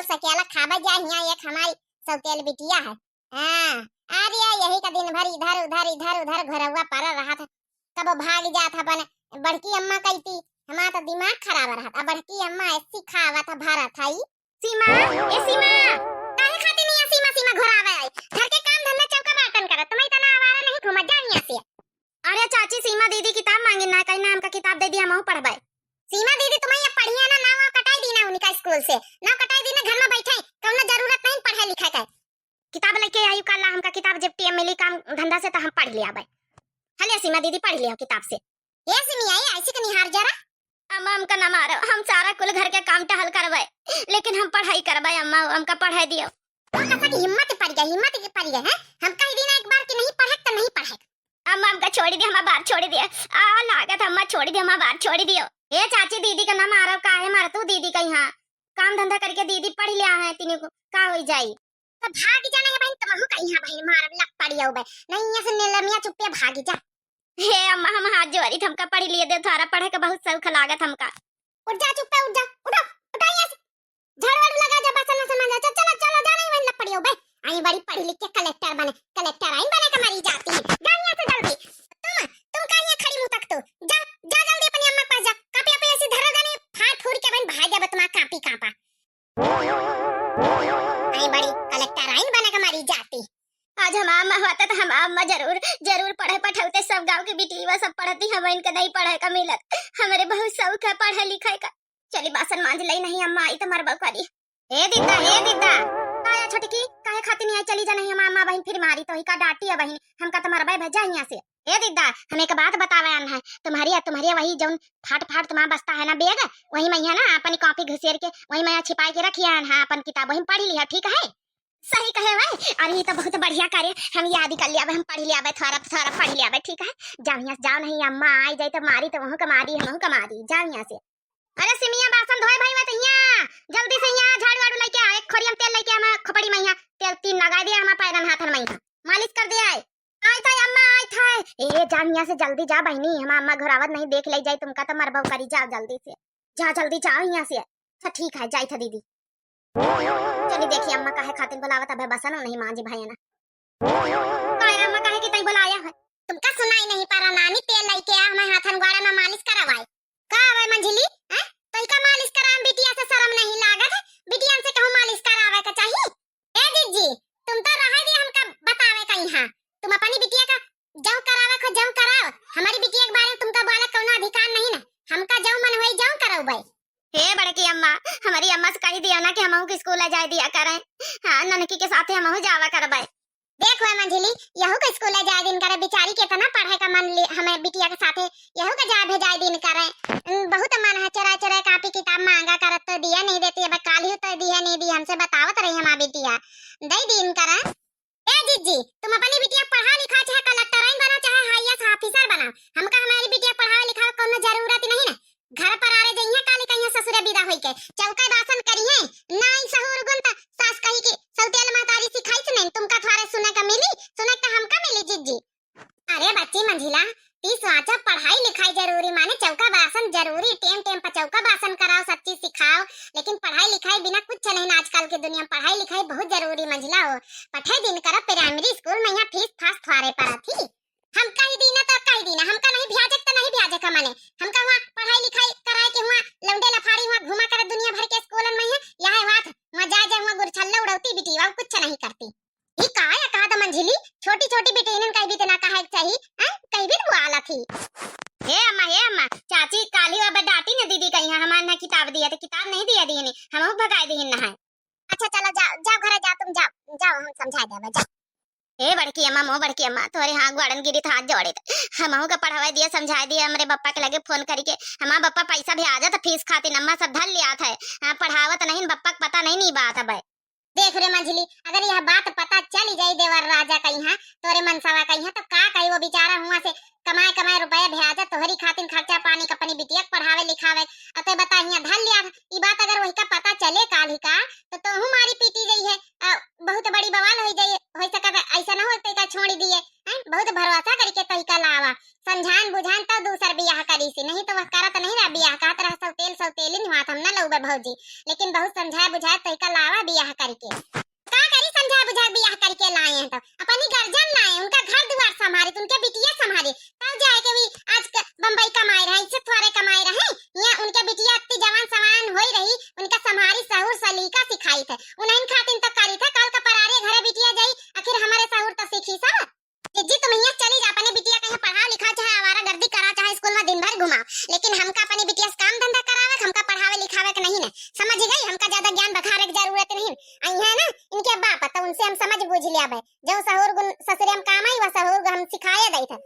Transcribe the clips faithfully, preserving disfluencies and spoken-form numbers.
सकेला खाबे जा, हियाँ एक हमारी सौतेल बिटिया है। हाँ, अरे यही का दिन भर इधर उधर, इधर उधर घरवा पर रहत है। कबो भाग जात है अपन बड़की अम्मा कइती, हमार तो दिमाग खराब रहत। अब बड़की अम्मा ऐसी खावत है, भरत है। सीमा, ए सीमा, काहे खातिर नहीं है सीमा, सीमा घोरावे आई? घर के काम धंधा चौका बर्तन करत, तुम्हें इतना आवारा नहीं घूमा, जा यहाँ से। अरे चाची, सीमा दीदी किताब मांगी ना, कहीं ना हमका किताब दे दी, हमहू पढ़बे। सीमा दीदी, तुम्हें ये पढ़िया ना, नाव कटाई दी ना उनका स्कूल से, नाव कटाई दी ना, घर में बैठे, कौनो जरूरत नहीं पढ़े लिखे के। किताब लेके आई काला, हमका किताब जब टीएम मिली काम धंधा से तो हम पढ़ लिया भाई। हले सीमा दीदी पढ़ लिया किताब से। ए सीमा, ये ऐसी के निहार जरा। अम्मा, हमका ना मारो, हम सारा कुल घर के काम टहल करबे, लेकिन हम पढ़ाई करबे अम्मा, हमका पढ़ाई दियो। तो कसा की हिम्मत पड़ गई, हिम्मत की पड़ गई है। हम कह दी ना एक बार कि नहीं पढ़े तो नहीं पढ़े। अम्मा, हमका छोड़ दियो, हमार बार छोड़ दियो। आ लागत अम्मा, छोड़ दियो, हमार बार छोड़ दियो। ए चाची, दीदी का ना मारो, काहे मारो तू दीदी का? यहाँ काम धंधा करके दीदी पढ़ लिया है, तीनों को का हो जाई? तो भाग जाना है बहन, तुमहू का यहाँ बहन मारब लग पड़ी हो बे। नहीं, यहाँ से नीलमिया चुप्पे भाग जा। हे अम्मा, हम हाथ जोड़ी, हमका पढ़ लिए दे, थोड़ा पढ़े के बहुत शौक लागत हमका। उठ जा चुप्पे, उठ जा, उठो, उठो यहाँ से। झाड़ू वाड़ू लगा जा, बासन वासन मांजा, चल, चलो, चलो, जा नहीं बहन लग पड़ी हो बे। आई बड़ी पढ़ी लिख के कलेक्टर बने, कलेक्टर आई बने के मरी जाती है। जा यहाँ से जल्दी। तुम, तुम का यहाँ खड़ी मुँह तक तू? जा, जा जल्दी अपनी अम्मा के पास जा। कापी, कापी ऐसी धरो जाने, फाड़ फूड़ के बहन भाई देबे तुम्हारा कापी कापा। आई बड़ी कलेक्टर आइन बने के मरी जाती। आज हमार अम्मा होता तो हमार अम्मा जरूर, जरूर पढ़े पठौते, सब गाँव के बिटिया सब पढ़ती, हम इनके नहीं पढ़े का मिलत। हमरे बहुत शौक है पढ़े लिखे का। चली बासन मांज लई, नहीं अम्मा आई तो मरबो करी। ए दीदा, ए दीदा, काया छोटकी, काहे खातिर नहीं आई? चली जा, नहीं हमार अम्मा बहन फिर मारी तो ही का डांटी है बहन, हमका तो मरबे भजा यहाँ से। ए दीदा, हम एक बात बतावे आन है, तुम्हारी, तुम्हारी वही जौन फाट फाट तुम्हारा बस्ता है ना बैग, वही में है ना अपनी कॉपी घुसेर के वही में छिपाई के रखिए आन है, अपन किताब वही में पढ़ लिया, ठीक है? सही कहे भाई, अरे ये तो बहुत बढ़िया करे, हम याद कर लिया, हम पढ़ लिया, थोड़ा थोड़ा पढ़ लिया, ठीक है? जाओ यहाँ से जाओ, नहीं अम्मा आई जाए तो मारी, तो वहू का मारी, हमहू का मारी, जाओ यहाँ से। अरे सिमिया, बासन धोए भाई, मैं तो यहाँ जल्दी से यहाँ झाड़ू वाड़ू लेके आ, एक खोरियम तेल लेके आ, मैं खोपड़ी में यहाँ तेल तीन लगा दिया, हमारे पैरन हाथन में यहाँ मालिश कर दिया है। आइत है अम्मा, आइत है। ए, जा हियाँ से जल्दी जा बहिनी, हमार अम्मा घोरावत नहीं, देख ले जाई तुमका तो मरबो करी। जाओ जल्दी से, जा जल्दी जाओ हियाँ से। अच्छा ठीक है, जाइत है दीदी। चली देखी अम्मा काहे खातिर बुलावत, अबे बसनो नहीं मांजी भाई ना। काहे अम्मा काहे की तई बुलाया है? तुमका सुनाई नहीं पड़ा नानी, तेल लेके आ, हमारे हाथन गोड़ा में मालिश करवाई। का आवे मंझली, हैं? तो इका मालिश कराए में बिटिया से शर्म नहीं लागत है? बिटियन से कहूँ मालिश करावे का चाहिए? ए जिज्जी, तुम तो रहे दिया हमका बतावे का यहाँ। तुम अपनी बिटिया का जौ करावे को जौ कराओ, हमारी बिटिया के बारे में तुमका बोले कौनो अधिकार नहीं ना। हमका जौ मन होई जौ कराओ भाई। हे बड़की अम्मा, हमारी अम्मा से कही दिया ना कि हमहू के स्कूल जाए दिया करें। हाँ, ननकी के साथे हमहू जावा करबे। देख वे मंझली, यहू के स्कूल जाए दिन करे, बिचारी के इतना पढ़े का मन ले, हमें बिटिया के साथे यहू के जाए भेजाए दिन करे। उम, बहुत मन है, चोरा चोरा कापी किताब मांगा करत तो दिया नहीं देती, अब काल ही तो दिया नहीं दी, हमसे बतावत रही हमार बिटिया, दे दिन करे। ए जिज्जी, तुम अपनी बिटिया पढ़ा लिखा, चाहे कलेक्टर आइन बना, चाहे आईएएस ऑफिसर बना, हमका हमारी बिटिया पढ़ावे लिखावे कौनो जरूरत नहीं ना। घर पर आ रहे जइहे काली कहिया ससुरे विदा होई के, चौका बासन करिहे, नाई सहूर गुण त सास कही के सौतेल महतारी सिखाई से नहीं, तुमका थोड़े सुने का मिली, सुने का हमका मिली जिज्जी। अरे बच्ची मंझिला, ती सोचा पढ़ाई लिखाई जरूरी माने चौका बासन जरूरी, टेम टेम पर चौका बासन कराओ, सब चीज सिखाओ, लेकिन पढ़ाई लिखाई बिना कुछ नहीं ना आजकल के दुनिया में। पढ़ाई लिखाई बहुत जरूरी मंझिला हो। पठे दिन कर प्राइमरी स्कूल में, यहाँ फीस फास थोड़े पड़त ही। हम कही दीना तो कही दीना, हमका नहीं भ्याजे तो नहीं भ्याजे का माने, हमका वहाँ पढ़ाई लिखाई कराए के वहाँ लौंडे लफाड़ी वहाँ घुमा कर दुनिया भर के स्कूलन में है, यहाँ वहाँ वहाँ जाए जाए वहाँ गुरछल्ला उड़ौती बिटी, वहाँ कुछ नहीं करती। ई का है कहा तो मंझिली, छोटी छोटी बिटियन कह भी तना कहे के चाही, हैं? कह भी बुआला थी। हे अम्मा, हे अम्मा, चाची काली अब डांटी न दीदी कही है, हमार ना किताब दिया तो किताब नहीं दिया दीनी, हमहू भगाए दीन ना है। अच्छा चलो जाओ, जाओ घरे जाओ, तुम जाओ, जाओ हम समझा देबे, जाओ। ए बड़की अम्मा, मो बड़की अम्मा, तोरे हाँ ग्वाड़न गिरी हाथ जोड़े थे, हमहू के पढ़ावे दिए, समझाए दिए, हमरे बप्पा के लगे फोन करी के, हमार बप्पा पैसा भी आ जाता फीस खातिर, अम्मा सब धर लिया था, हाँ पढ़ावत नहीं, बप्पा के पता नहीं, नहीं बात अब। देख रे मंझली, अगर यह बात पता चली जाई देवर राजा कहीं, तोरे मनसवा कहीं, तो का कही वो बेचारा हुआ से कमाए कमाए रुपया भेजा तोहरी खातिर खर्चा पानी का अपनी बिटिया के पढ़ावे लिखावे, अते बता हियां धर लिया। ई बात अगर वही का पता चले काल ही का, तो तोहू मारी पीटी जाई है, आ, बहुत बड़ी बवाल होई जाई, होई सकत है ऐसा ना हो तो का छोड़ दिए, हैं? बहुत भरोसा करके तोही का लावा, समझान बुझान तो दूसर बियाह करी सी, नहीं तो वह करत नहीं रहा बियाह, कहत रहा सौतेल सौतेलिन हुआ था, हम ना लउबे भौजी, लेकिन बहुत समझाए बुझाए तोहिका लावा बियाह करिके। का करी समझाए बुझाए बियाह करिके लाए हैं तो? अपनी गर्जन लाए, उनका घर दुआर संभारी, उनके बिटिया संभारी, तब जाए के भी आज क-, बम्बई कमाए रहे, इससे थोड़े कमाए रहे। यहाँ उनके बिटिया इतनी जवान सवान होई रही, उनका संभारी सहूर सलीका सिखाई थे, उन्हें खातिन तो करी थे, काल का परारे घरे बिटिया जाई, आखिर हमारे सहूर तो सीखी सब। जिज्जी, तुम हियाँ चली जा, अपने बिटिया कहीं पढ़ाओ लिखाओ, चाहे आवारा गर्दी करा, चाहे स्कूल में दिन भर घुमाओ, लेकिन हमका अपने बिटिया से काम धंधा करावे, हमका पढ़ावे लिखावे के नहीं ने, समझ गई? हमका ज्यादा ज्ञान बखारे के जरूरत नहीं। आई है ना इनके बाप, तो उनसे हम समझ बूझ लिया बे, जो सहूर गुण ससुरे हम काम आई, वह सहूर गुण हम सिखाए दई थे।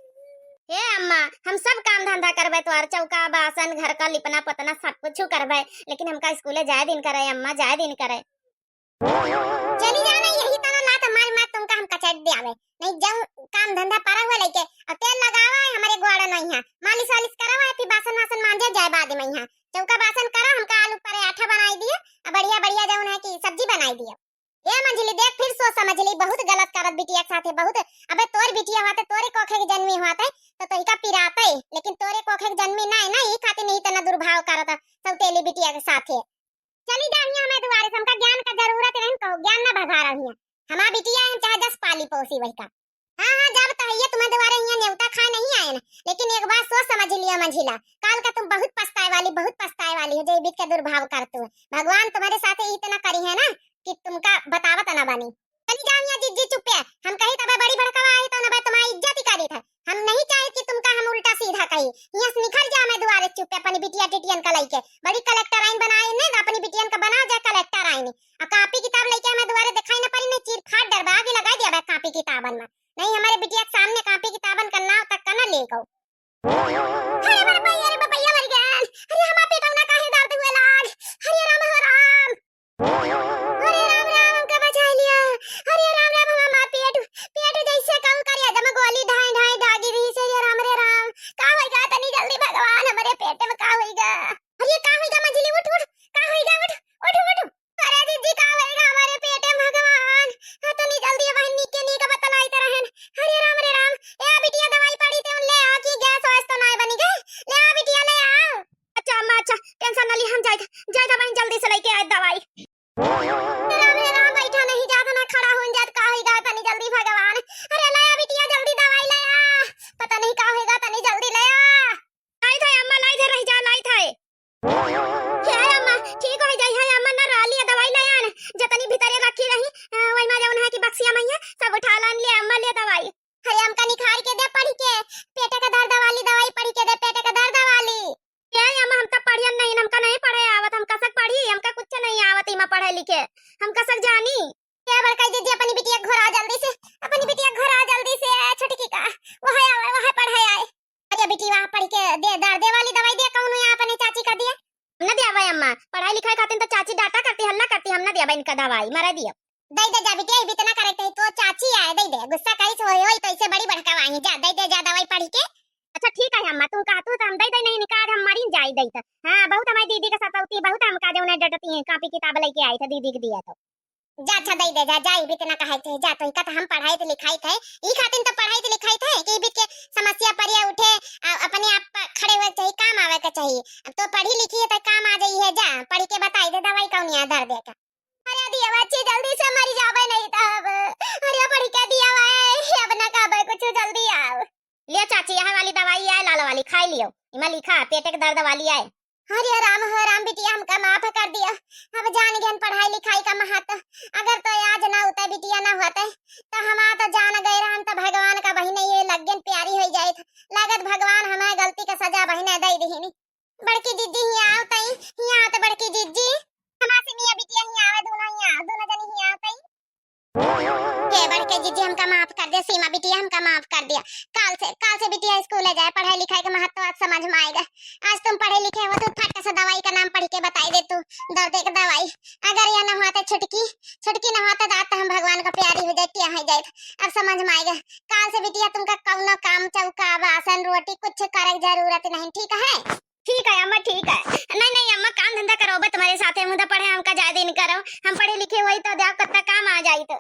हे अम्मा, हम सब काम धंधा करबे, तोर चौका बासन, घर का लिपना पोतना सब कुछ करबे, लेकिन हमका स्कूले जाए दिन करे अम्मा, जाए दिन करे। चली जाओ ना, यही तना लात मार मार तुमका हम कचट दियावे। नहीं जाऊं काम धंधा परा हुआ लेके, और तेल लगावा है हमारे ग्वाड़ा नहीं है, मालिश वालिश करावा है, फिर बासन वासन मांजे जाए बाद में यहाँ। चौका बासन करा, हमका आलू पराठा बनाई दियो, और बढ़िया बढ़िया जौन है कि सब्जी बनाई दियो। ए मंझली देख, फिर सोच समझ ली, बहुत गलत करत बिटिया के साथे, बहुत। अबे तोर बिटिया हुआ तो तोरे कोखे के जन्मी हुआ तो, तो तोहिका पिराते, लेकिन तोरे कोखे के जन्मी ना है ना, ई खातिर नहीं तना दुर्भाव करत सौतेली बिटिया के साथे। चली जा हियां हमें दुआरे से, हमका ज्ञान का जरूरत रहन, कहो ज्ञान ना भगा रही है। हमार बिटिया है, चाहे जस पाली पोसी वही का। हाँ, हाँ, जब तो है ये तुम्हें दुआरे हियां नेवता खाए नहीं आए ना, लेकिन एक बात सोच समझ लियो मंझिला, काल का तुम बहुत पछताए वाली, बहुत पछताए वाली हो, जो ये बीत के दुर्भाव करतू है। भगवान तुम्हारे साथ इतना करी है ना कि तुमका बतावत ना बनी। चली जाओ हियां जिज्जी चुप्पे, हम कही तबे बड़ी भड़कवा आई तो ना बे तुम्हारी इज्जत ही करी था। हम नहीं चाहे कि तुमका हम उल्टा सीधा कही। हियां से निकल जा हमें दुआरे चुप्पे, अपनी बिटिया टिटियन का लइके। बड़ी कलेक्टर आइन बनाए ने, अपनी बिटियन का बनाओ जाए कलेक्टर आइन। आ कापी किताब लइके हमें दुआरे दिखाई न पड़ी, नहीं चीर फाड़ डरबा आगे लगाई दिया बे कापी किताबन में। नहीं हमारे बिटिया के सामने कापी किताबन का नाव तक का ना ले गओ। अरे बाप रे, अरे बपैया मर गया। अरे हमार पेटवा ना काहे दर्द हुए लाग। अरे राम हो राम। अरे राम राम, हमका बचाई लिया। अरे राम राम, हमार पेट, पेट जैसे कहूँ करिया जब गोली ढाई ढाई दागी रही से। अरे राम रे राम, का होइगा तनी जल्दी भगवान, हमारे पेट में का होइगा? अरे का होइगा मंझली, उठ उठ, का होइगा, उठ उठ उठ। अरे दीदी का होइगा हमारे पेट में भगवान, हाँ तनी जल्दी बहन नीके नीक बतलाई त रहन। अरे राम रे राम, ए बिटिया दवाई पड़ी ते उन ले आ कि गैस वैस तो नाय बनी गए, ले आ बिटिया ले आ। अच्छा अम्मा, अच्छा, tension ना ली, हम जाइत, जाइत बहिन, जल्दी से लइके आइत दवाई। राम हे राम, बैठा नहीं जात ना खड़ा होन जात, का होई गा तनी जल्दी भगवान। अरे ले आ बिटिया, जल्दी दवाई ले आ, पता नहीं का होई गा तनी जल्दी ले आ। लाइत है अम्मा, लाइत है, रह जा, लाइत है। हे अम्मा, ठीक होई जाई है अम्मा, ना रह लिया दवाई ले आन, जतनी भीतरे रखी रही, अ, वही में जौन है कि बक्सिया में है, सब उठा लान ले अम्मा, ले दवाई। अरे हमका निखार के दे पढ़ के, पेटे का दर्द वाली दवाई पढ़ के दे, पेटे का दर्द वाली। ए अम्मा, हम तो पढ़ियन नहीं, हमका नहीं पढ़े आवत, हम कसक पढ़ी, हमका कुछ नहीं आवत इमा पढ़े लिखे, हम कसक जानी। ए बड़का दीदी, अपनी बिटिया घोरा जल्दी से, अपनी बिटिया घोरा जल्दी से, छोटकी का, वह आवे, वह पढ़े आए। अरे बिटिया, पढ़ के दे, दर्दे वाली दवाई दे, कौनो यहाँ अपने चाची का दिए। हम ना दियावे अम्मा, पढ़ाई लिखाई खातिर तो चाची डांटा करती, हल्ला करती, हम ना दियावे इनका दवाई, मरा दिया। दे दे जा बिटिया, इतना करे तो चाची आए, दे दे, गुस्सा करी से होई, होई तो इसे बड़ी भड़कावाई, जा दे दे जा दवाई पढ़ के। अच्छा ठीक है अम्मा, तू कहा तू तो हम दे दे, नहीं निकाल हम मरीन जाई दे तो। हाँ, बहुत हमारी दीदी का सतौती, बहुत हमका जो उन्हें डटती हैं, कापी किताब लेके आई थे दीदी के दिया तो। जा अच्छा दे दे जा, जा इबित ना कहे थे, जा तो इका तो हम पढ़ाई तो लिखाई थे, ई खातिन तो पढ़ाई तो लिखाई थे कि इबित के समस्या परिया उठे, आ, अपने आप प-, खड़े हुए के चाहिए, काम आवे के चाहिए। अब तो पढ़ी लिखी है तो काम आ जाई है, जा पढ़ के बताई दे दवाई कौन यहाँ दर्द का। अरे दिया बच्ची जल्दी से मरी जावे नहीं तो अब, अरे पढ़ के दिया वाए, अब ना कहबे कुछ जल्दी आओ। ले चाची, यह वाली दवाई आए, लाल वाली, खाई लियो। इमा लिखा, पेट के दर्द वाली आए। हरे राम, हो राम, बिटिया हमका माफ कर दिया। अब जान गयन पढ़ाई लिखाई का महत्व। अगर तो आज ना होते, बिटिया ना होते, तो हमार तो जान गए रहन, तो भगवान का बहिने ये लग गयन प्यारी होई जाए। लागत भगवान हमारे गलती का सजा बहिने दे दिहिनी। बड़की जिज्जी हियाँ आओ तई, हियाँ आओ तो बड़की जिज्जी। हमार से मियाँ बिटिया हियाँ आवे, दोनों हियाँ आओ, दोनों जनी हियाँ आओ तई। हे बड़के जिज्जी, हमका माफ कर दे, सीमा बिटिया, हमका माफ कर दिया। काल से, काल से बिटिया स्कूल जाए, पढ़ाई लिखाई का महत्व आज समझ में आएगा। आज तुम पढ़े लिखे हो, तो फट से दवाई का नाम पढ़ के बताई दे तू, दर्द एक दवाई। अगर यह न हुआ तो छुटकी, छुटकी न हुआ तो रात हम भगवान का प्यारी हो जाए, क्या हो जाए, अब समझ में आएगा। काल से बिटिया तुमका कौनो काम, चौका, बासन, रोटी कुछ करे की जरूरत नहीं, ठीक है? ठीक है अम्मा, ठीक है। नहीं, नहीं अम्मा, काम धंधा करोबे तुम्हारे साथे, मुदा पढ़े हमका जाए दिन करो। हम पढ़े लिखे होई तो देख कत्ता काम आ जाई तो।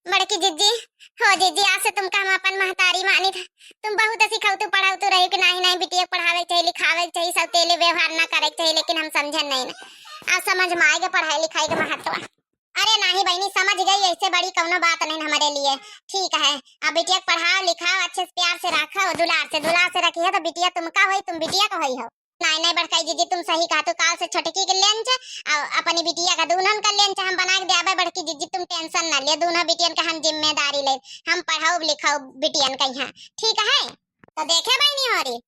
बड़की जिज्जी, हो जीजी, आज से तुमका हम अपन महतारी मानी था। तुम बहुत सिखौतू पढ़ौतू रही कि नाही नाही बिटिया के पढ़ावे के चाही, लिखावे के चाही, सब तेले व्यवहार ना करे के चाही, लेकिन हम समझन नहीं ना। आज समझ में आएगा पढ़ाई लिखाई के महत्व। अरे नाही बहिनी, समझ गई, ऐसे बड़ी कौनो बात नहीं हमारे लिए। ठीक है, अब बिटिया के पढ़ाओ लिखाओ, अच्छे से प्यार से रखो, दुलार से, दुलार से रखी है तो बिटिया तुमका होई, तुम बिटिया का होई हो। नाही नाही बड़काई जीजी, तुम सही कहा, तू काल से छोटकी के लेंच और अपनी बिटिया का दूनन का लेंच हम बना के देबे। बड़की जीजी तुम टेंशन ना ले, दूनों बिटियन का हम जिम्मेदारी ले, हम पढ़ाओ लिखाओ बिटियन का यहाँ, ठीक है? तो देखे बहिनी होरी,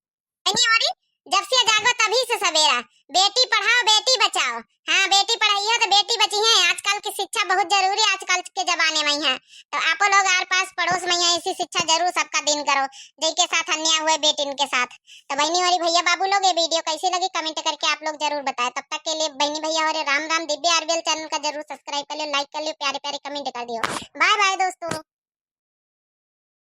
बहिनी होरी, जब से जागो तभी से सवेरा, बेटी पढ़ाओ बेटी बचाओ। हाँ, बेटी पढ़ाई है तो बेटी बची है। आजकल की शिक्षा बहुत जरूरी है आजकल के जमाने में है। तो आपो लोग आर पास पड़ोस में यहाँ ऐसी शिक्षा जरूर सबका दिन करो, जेके साथ अन्याय हुए बेटिन के साथ। तो बहिनी होरी भैया बाबू लोग, ये वीडियो कैसी लगी कमेंट करके आप लोग जरूर बताएं। तब तक के लिए बहिनी भैया होरी राम राम। दिव्या आरबीएल चैनल का जरूर सब्सक्राइब कर लियो, लाइक कर लियो, प्यारे प्यारे कमेंट कर दियो। बाय बाय दोस्तों।